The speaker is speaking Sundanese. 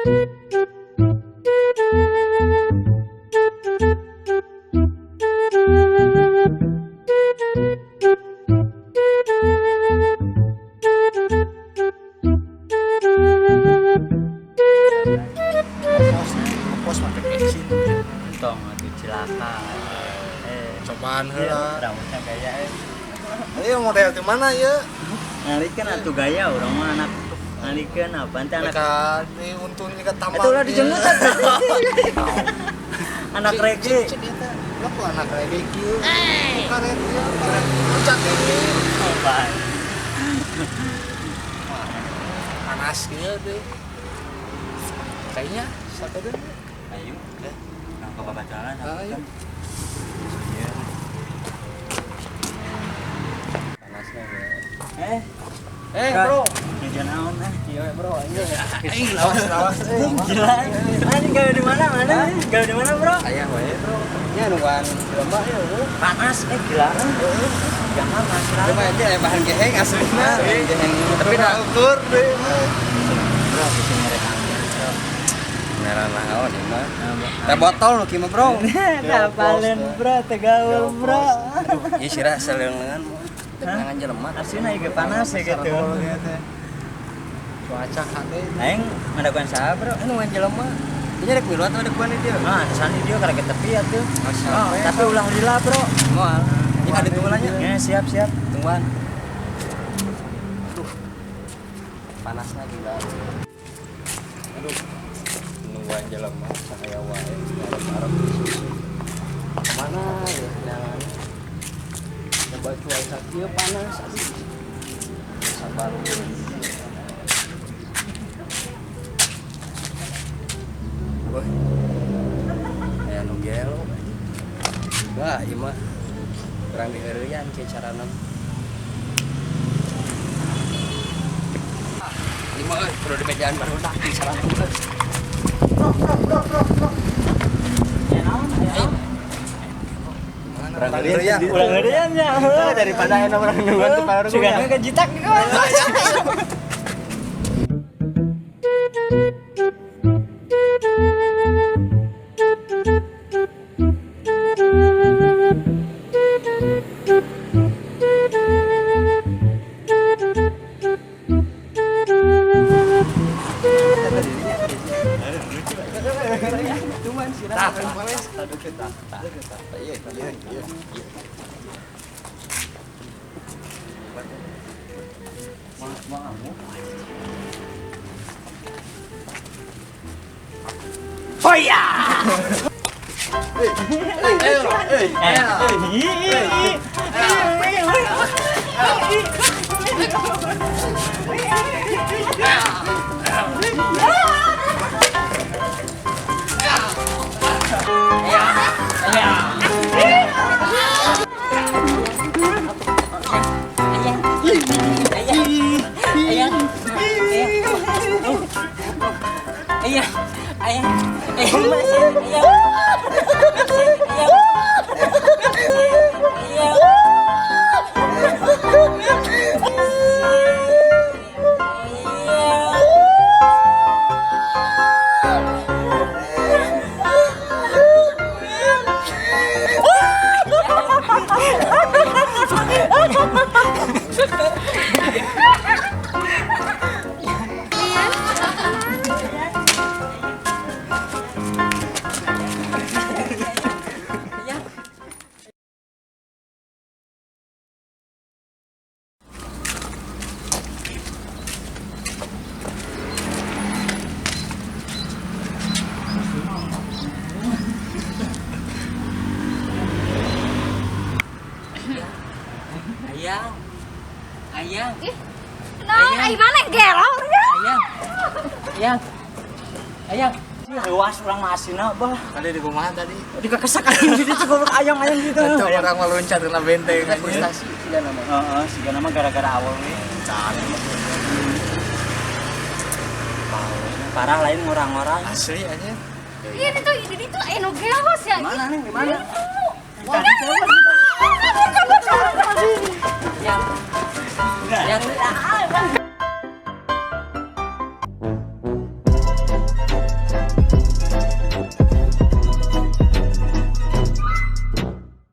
Pos make bensin. Tong atuh cilaka. Cobaan heula. Rambutnya gaya. Ayo model di mana ya? Ngalikeun atuh gaya urang mah anak. Ngalikeun apaan teh anak. Mereka diuntun juga tambah. Eta ulah dijenggut atuh. Anak reggae. Cek eta. Lo kok anak reggae kieu? Karet ieu, karet puncak ini. Apaan? Panas kieu deh. Kayaknya satu deh. Ayo. Nah, ke babaturan. Ayo. Panasnya ya. Bro. Nuju naon ah? Iya, bro, ini. Aing Lawas, lawas. Gila. Anjing gawe di mana mana? Gawe di mana, Bro? Ayah wae, bro. Nya nungguan jelema ya, bro. Panas gila. Jangan panas. Cuma aja aya bahan geheng aslina. Geheng tapi dah ukur deh. Bro, bisa ngerekam. Merah naon ieu mah. Teh botol nu kieu mah, Bro. Tah palen, Bro, teh gaul, Bro. Ieu sirah saleungan. Tenangan jelema. Aslina ieu panas ya gitu. Cuaca hate. Aing ngadaguan saha, Bro? Nungguan jelema. Dia rek milu atau rek buan dia? Nah, sana dia karek ke tepi atuh. Oh, tapi ulah lila, Bro. Moal. Ini ada tunggulannya. Ya, siap, siap. Tungguan. Aduh. Panasnya gila. Aduh. Nungguan jelema saya wae arep-arep susu. Kemana ya jalan? Coba cuaca kieu panas aduh. Sabar. Wah. Aya nu gelo. Wah, ieu mah kurang diheureuyan kieu carana. Ieu mah euy kudu dibejaan barudak di sarana euy. Bro. Ya naon? Ya naon? Kurang heureuyan. Kurang heureuyan ya. Daripada aya urang nungguan teu pareuh. Sugan ke jitak Oh ya. Ayang. Ayang. Ih, naon ai mana gelo? Ayang. Ayang. Ayang. Luas urang mah asina bah. Tadi di kumaha tadi? Di kakesak aing di ditu goblok ayang-ayang gitu. Itu orang meloncat kena benteng Frustasi siga nama. Heeh, siga nama gara-gara awal we. Parah lain ngorang-ngorang. Asli aja. Iya itu jadi itu anu gelo sih. Mana nih? Di mana?